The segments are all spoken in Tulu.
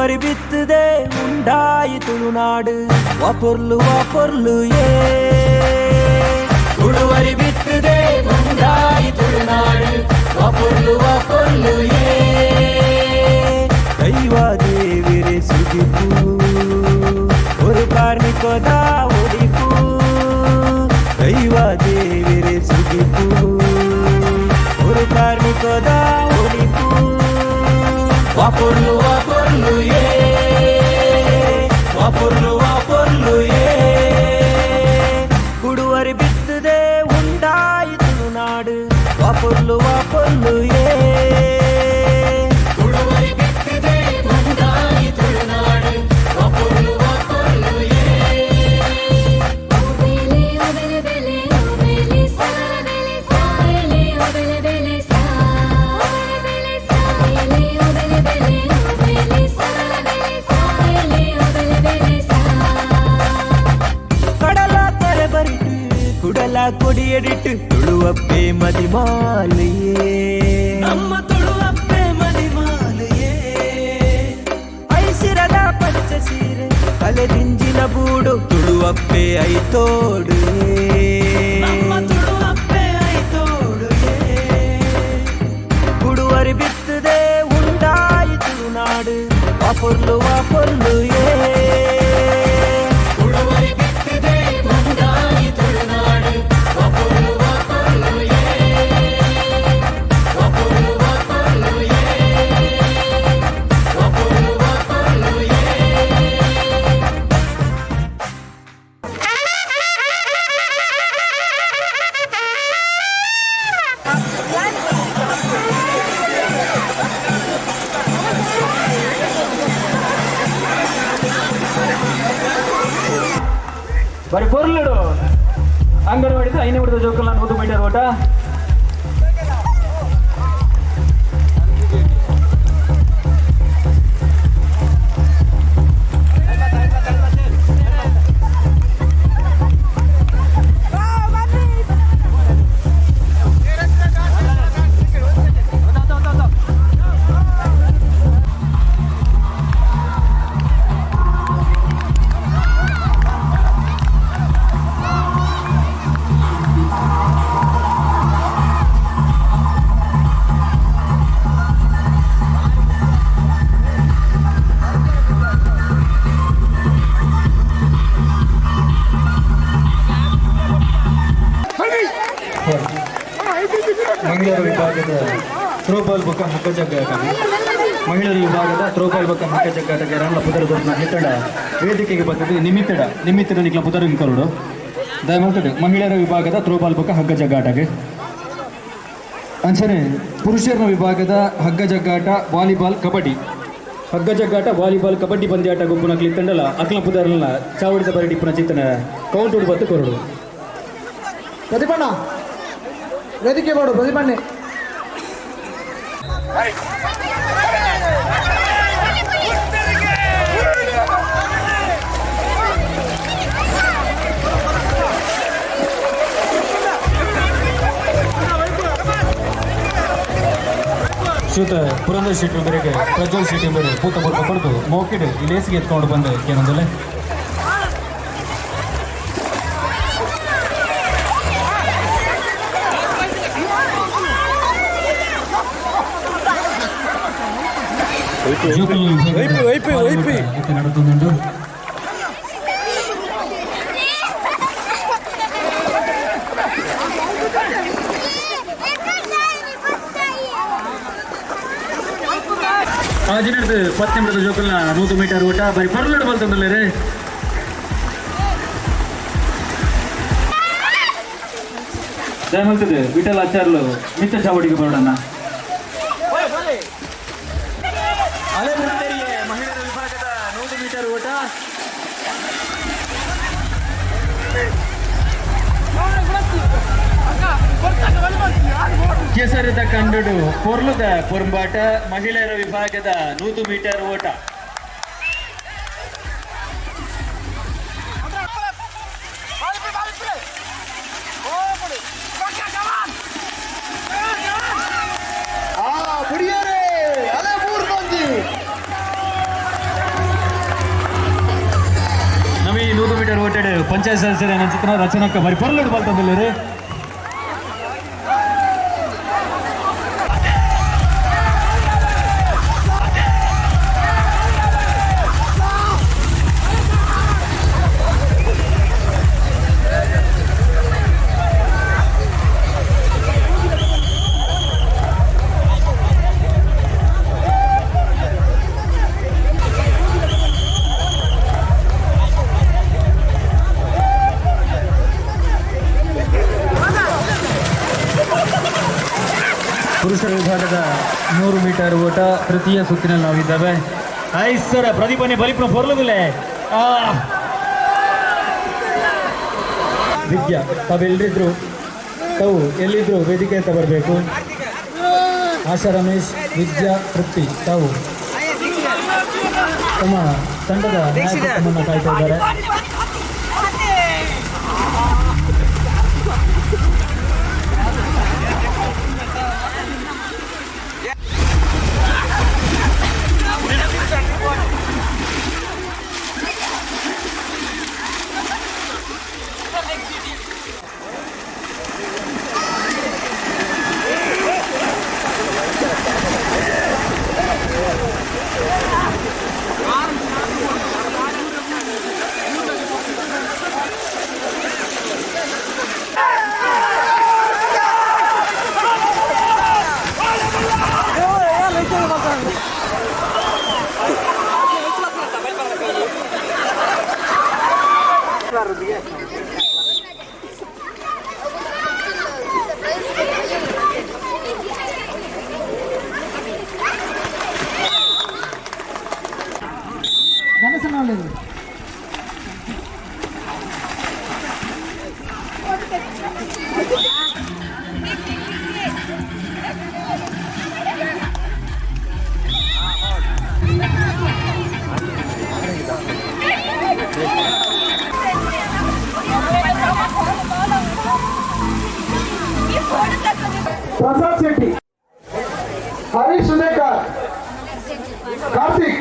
ಕುಡುವರಿ ಬಿತ್ತದೆ ಉಂಡಾಯಿ ತುಳುನಾಡು ವಾಪೊರ್ಲು ವಾಪೊರ್ಲು ಏ ಕುಡುವರಿ ಬಿತ್ತದೆ ಉಂಡಾಯಿ ತುಳುನಾಡು ವಾಪೊರ್ಲು ವಾಪೊರ್ಲು ಏ ದೈವ ದೇವಿರೆ ಸುಗಿಪು ஒரு ಕಾರ್ಮಿಕದ ಒಡಿಪು ದೈವ ದೇವಿರೆ ಸುಗಿಪು ஒரு ಕಾರ್ಮಿಕದ ಒಡಿಪು ವಾಪೊರ್ಲು ವಾಪೊರ್ಲು ಏ ವಾಪೊರ್ಲು ವಾಪೊರ್ಲು ಏ ಕುಡುವರಿ ಬಿತ್ತದೆ ಉಂಡಾಯಿ ತುಳುನಾಡು ವಾಪೊರ್ಲು ವಾಪೊರ್ಲು ಏ ಕುಡುವರಿ ಬಿತ್ತದೆ ಉಂಡಾಯಿ ತುಳುನಾಡು ವಾಪೊರ್ಲು ವಾಪೊರ್ಲು ಏ ಓ ಬೆಲೆ ಓ ಬೆಲೆ ಬೆಲೆ ಓ ಬೆಲೆ ಸಾ ಬೆಲೆ ಸಾ ಬೆಲೆ ಓ ಬೆಲೆ ಬೆಲೆ ಸಾ ಬೆಲೆ ಸಾ ಬೆಲೆ ಓ ಬೆಲೆ ಬೆಲೆ ಓ ಬೆಲೆ ಸಾ ಬೆಲೆ ಸಾ ಬೆಲೆ ಓ ಬೆಲೆ ಬೆಲೆ ಸಾ. ಕಡಲ ಕರೆ ಬರಿட்டு ಕುಡಲ ಕೊಡಿಯಡಿಟ್ಟು ತುಳುವಪ್ಪೆ ಮದಿಮಾಲೆಯೇ ನಮ್ಮ ತುಳುವಪ್ಪೆ ಮದಿಮಾಲೆಯೇ ಐಸಿರದ ಪಚ್ಚ ಸೀರೆ ಕಲೆದಿಂಜಿನ ಬೂಡು ತುಳುವಪ್ಪೆ ಐತೋಡು ನಮ್ಮ ತುಳುವಪ್ಪೆ ಐತೋಡು ಕುಡುವರಿ ಬಿತ್ತದೆ ಉಂಡಾಯಿ ತುಳುನಾಡು ವಾಪೊರ್ಲು ವಾಪೊರ್ಲು ಏ ಕುಡುವರಿ ಬಿತ್ತದೆ ಉಂಡಾಯಿ ತುಳುನಾಡು ವಾಪೊರ್ಲು ವಾಪೊರ್ಲು ಏ ವಾಪೊರ್ಲು ವಾಪೊರ್ಲು ಏ ವಾಪೊರ್ಲು ವಾಪೊರ್ಲು ಏ. ಬರೀ ಪೊರ್ಲುಡು ಅಂಗನವಾಡಿದ ಐನೇ ಬಿಡದ ಜೋಕುಲ್ನ 100 ಮೀಟರ್ ಓಟ. ಮಹಿಳೆಯರ ವಿಭಾಗದ ಥ್ರೋಬಾಲ್ ಬೊಕ್ಕ ಹಗ್ಗ ಜಗ್ಗಾಟ. ಮಹಿಳೆಯರ ವಿಭಾಗದ ಥ್ರೋಬಾಲ್ ಬೊಕ್ಕ ಹಗ್ಗ ಜಗ್ಗಾಟಕ್ಕೆ ರನ್ನ ಪುದರ್ ದೊಡ್ಡ ಹಿತ್ತಡ ವೇದಿಕೆಗೆ ಬರ್ತದೆ ನಿಮಿತ್ತಡ ನಿಮಿತ್ತಡ ನಿಕ್ಲ ಪುದರ್ ಕರುಡು ದಯಮಾಡ್ತದೆ. ಮಹಿಳೆಯರ ವಿಭಾಗದ ಥ್ರೋಬಾಲ್ ಬೊಕ್ಕ ಹಗ್ಗ ಜಗ್ಗಾಟಕ್ಕೆ. ಅಂಚನೆ ಪುರುಷರ ವಿಭಾಗದ ಹಗ್ಗ ಜಗ್ಗಾಟ ವಾಲಿಬಾಲ್ ಕಬಡ್ಡಿ, ಹಗ್ಗ ಜಗ್ಗಾಟ ವಾಲಿಬಾಲ್ ಕಬಡ್ಡಿ ಪಂದ್ಯಾಟ ಗುಂಪುನ ಕ್ಲಿತ್ತಂಡಲ ಅಕ್ಲ ಪುದರ್ನ ಚಾವಡಿದ ಬರಡಿ ಪುನ ಚಿತ್ತನ ಕೌಂಟ್ ಬತ್ತು ಕೊರಡು. ಪ್ರತಿಪಣ್ಣ ವೇದಿಕೆ ಮಾಡು ಪ್ರತಿಪಣ್ಣೆ. ಶ್ರೀಯುತ ಪುರಂದರ್ ಶೆಟ್ಟಿ ಮೇರೆಗೆ ಪ್ರಜ್ವಲ್ ಶೆಟ್ಟಿ ಮೇರೆ ಪೂತ ಬೊಕ್ಕ ಕೊಡ್ದು ಮೋಕಿಡ್ ಲೇಸಿಗೆ ಎತ್ಕೊಂಡು ಬಂದೆ ಏನಂದಲೆ. നടത്തുന്നുണ്ട്. ಆಜಿನಡ್ದು 19 ಜೋಕುಲ್ನ 100 ಮೀಟರ್ ಓಟ. ಬರೀ ಪರ್ಲುಡು ಬಲ್ತಂದಲ್ಲ ರೇ. ದಯಮಲ್ತದೆ ವಿಠಲ್ ಆಚಾರ್ಲು ಮಿತ್ತ ಚಾವಡಿಗೆ ಬರೋಣ. ಅಲೆ ಬುರುತೆರಿಯೆ ಮಹಿಳೆಯರ ವಿಭಾಗದ 100 ಮೀಟರ್ ಓಟ. ಕೆಸರಿದ ಕಂಡುಡು ಪೊರ್ಲುದ ಪೊರ್ಂಬಾಟ. ಮಹಿಳೆಯರ ವಿಭಾಗದ 100 ಮೀಟರ್ ಓಟ. ಆ ಬುಡಿಯರೇ ಅಲೆ ಮೂರು ಮಂದಿ. ಪಂಚಾಯತ್ ಸದಸ್ಯರ ಚಿತ್ರ ರಚನಕ್ಕ ಬರಿ ಪೊರ್ಲುಡು ಬಲ್ತಂದಿಲ್ಲರು. ಪುರುಷರ ವಿಭಾಗದ 100 ಮೀಟರ್ ಓಟ ತೃತೀಯ ಸುತ್ತಿನಲ್ಲಿ ನಾವಿದ್ದೇವೆ. ಐಸರ ಪ್ರದೀಪನೆ ಬಲಿಪುರ ಪೊರ್ಲುಗುಲೆ ವಿದ್ಯಾ ತಾವೆಲ್ಲರಿದ್ರು ತಾವು ಎಲ್ಲಿದ್ರು ವೇದಿಕೆ ಅಂತ ಬರಬೇಕು. ಆಶಾ ರಮೇಶ್, ವಿದ್ಯಾ, ತೃಪ್ತಿ ತಾವು ತಮ್ಮ ತಂಡದ ನಾಯಕತ್ವವನ್ನು ಕಾಯ್ತಾ ಇದ್ದಾರೆ. ಪ್ರಸಾದ್ ಶೆಟ್ಟಿ, ಹರೀಶ್ ಸುಧಾಕರ್, ಕಾರ್ತಿಕ್.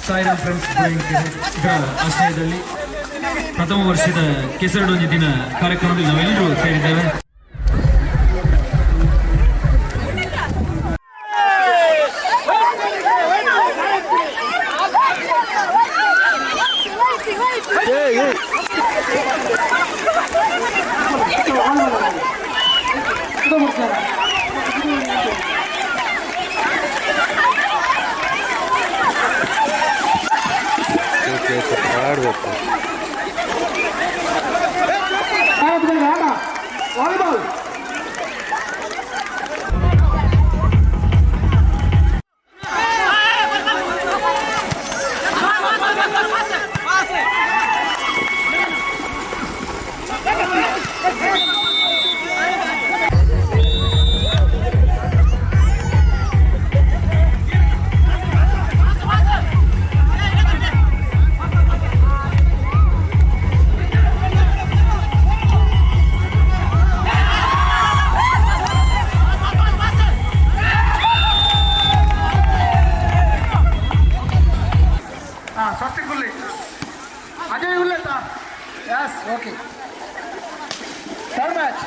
ಸಾಯಿರಾಮ್ ಫ್ರೆಂಡ್ಸ್ ಇದರ ಆಶ್ರಯದಲ್ಲಿ ಪ್ರಥಮ ವರ್ಷದ ಕೆಸರಡೊಂಜಿ ದಿನ ಕಾರ್ಯಕ್ರಮದಲ್ಲಿ ನಾವೆಲ್ಲರೂ ಸೇರಿದ್ದೇವೆ. ವಾಲಿಬಾಲ್. ಸ್ವಸ್ತಿಕ್ ಗುಲ್ಲಿ, ಅಜಯ್ ಉಲ್ಲೇತ. Yes, okay. Third match.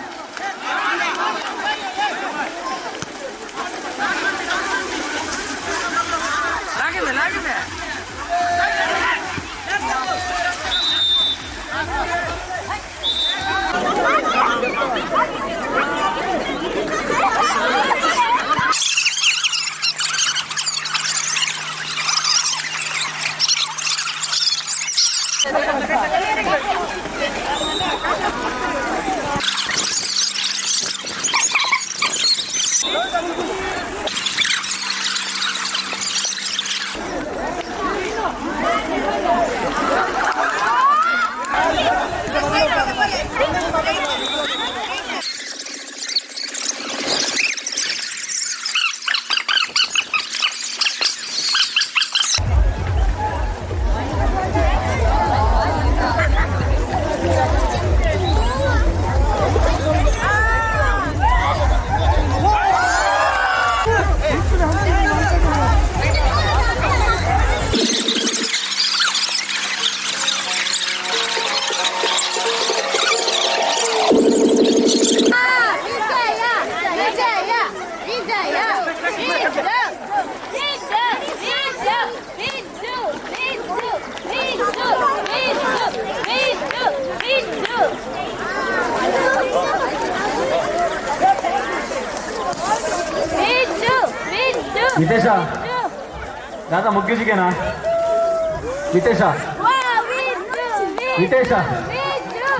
ನಿತೇಶ ದಾದಾ ಮುಗ್ಗಿಜಿಗೆನಾ ನಿತೇಶ ನಿತೇಶ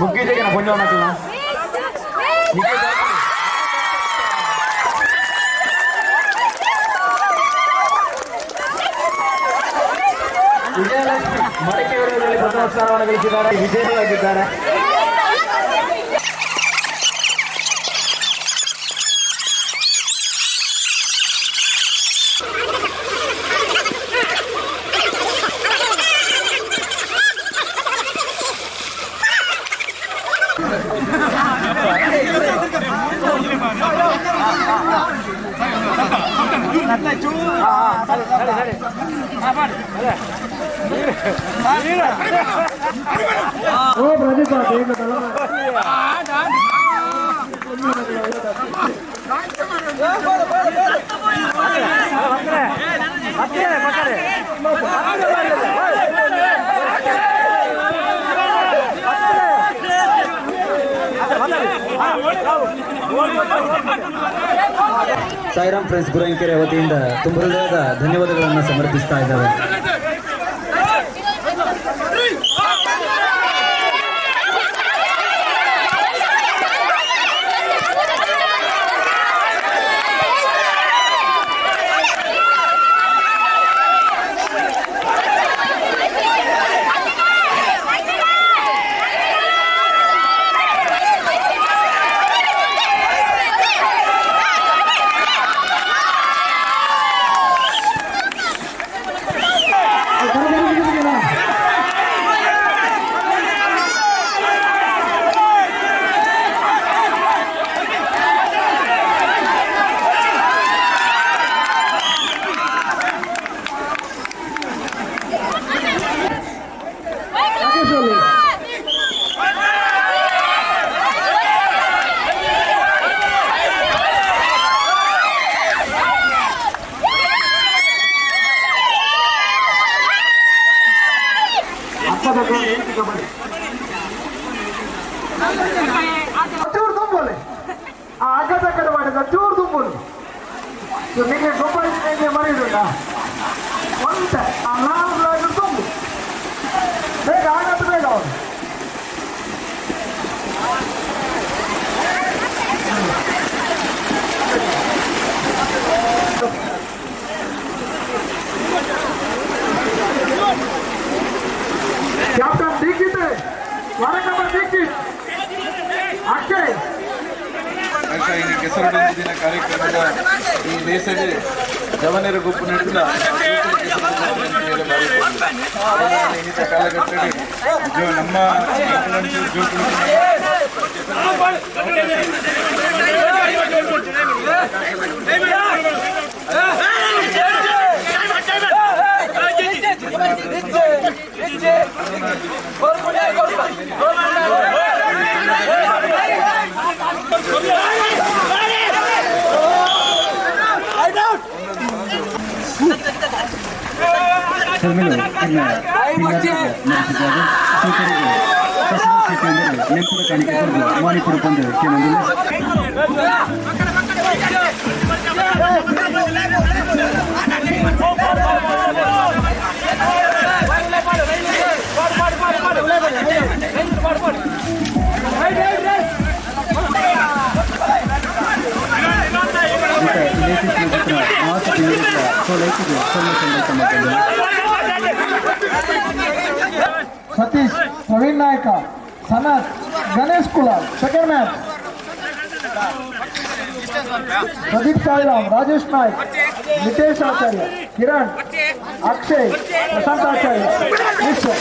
ಮುಗ್ಗಿಜಿಗೆನಾ ಪೊಂಜೋನಕ್ಲ ವಿಜಯಲಕ್ಷ್ಮಿ ಮಡಿಕೇರಿಯಲ್ಲಿ ಪ್ರಥಮ ಸ್ಥಾನವನ್ನು ಗಳಿಸಿದ್ದಾರೆ, ವಿಜೇತರಾಗಿದ್ದಾರೆ. ಸಾಯಿರಾಮ್ ಫ್ರೆಂಡ್ಸ್ ಗುರಂಕೆರೆ ವತಿಯಿಂದ ತುಂಬ ಹೃದಯದ ಧನ್ಯವಾದಗಳನ್ನು ಸಮರ್ಪಿಸ್ತಾ ಇದ್ದಾರೆ. ಚೂರು ತುಂಬೋಲೆ ಆ ಅಗ್ಗದ ಕಡೆ ಮಾಡಿದ ಚೂರು ತುಂಬೋಲು ನಿಮಗೆ ಗೊಬ್ಬರ ಮರೆಯುವುದಿಲ್ಲ ಒಂತೆ ಆ ನಾಲ್ಕು ತುಂಬು ಬೇಗ ಆಗತ್ತು ಬೇಗ ಅವನು. ಕ್ಯಾಪ್ಟನ್ ದೀಕ್ಷಿತ್ ವರಕಪ್ಪ ದೀಕ್ಷಿತ್ ಅಕ್ಷಯ್. ಈ ಕೆಸರು ದಿನ ಕಾರ್ಯಕ್ರಮದ ಈ ದೇಶದ ಜವನರ ಗುಂಪು ನಡೆದ ಕಾಲಘಟ್ಟದಲ್ಲಿ ನಮ್ಮ Satish, Praveen Nayaka, Sanath, Ganesh Kulal, second match. Pradeep Sairam, Rajesh Naik, Nitesh Acharya, Kiran, Akshay, Prashant Acharya, Mr.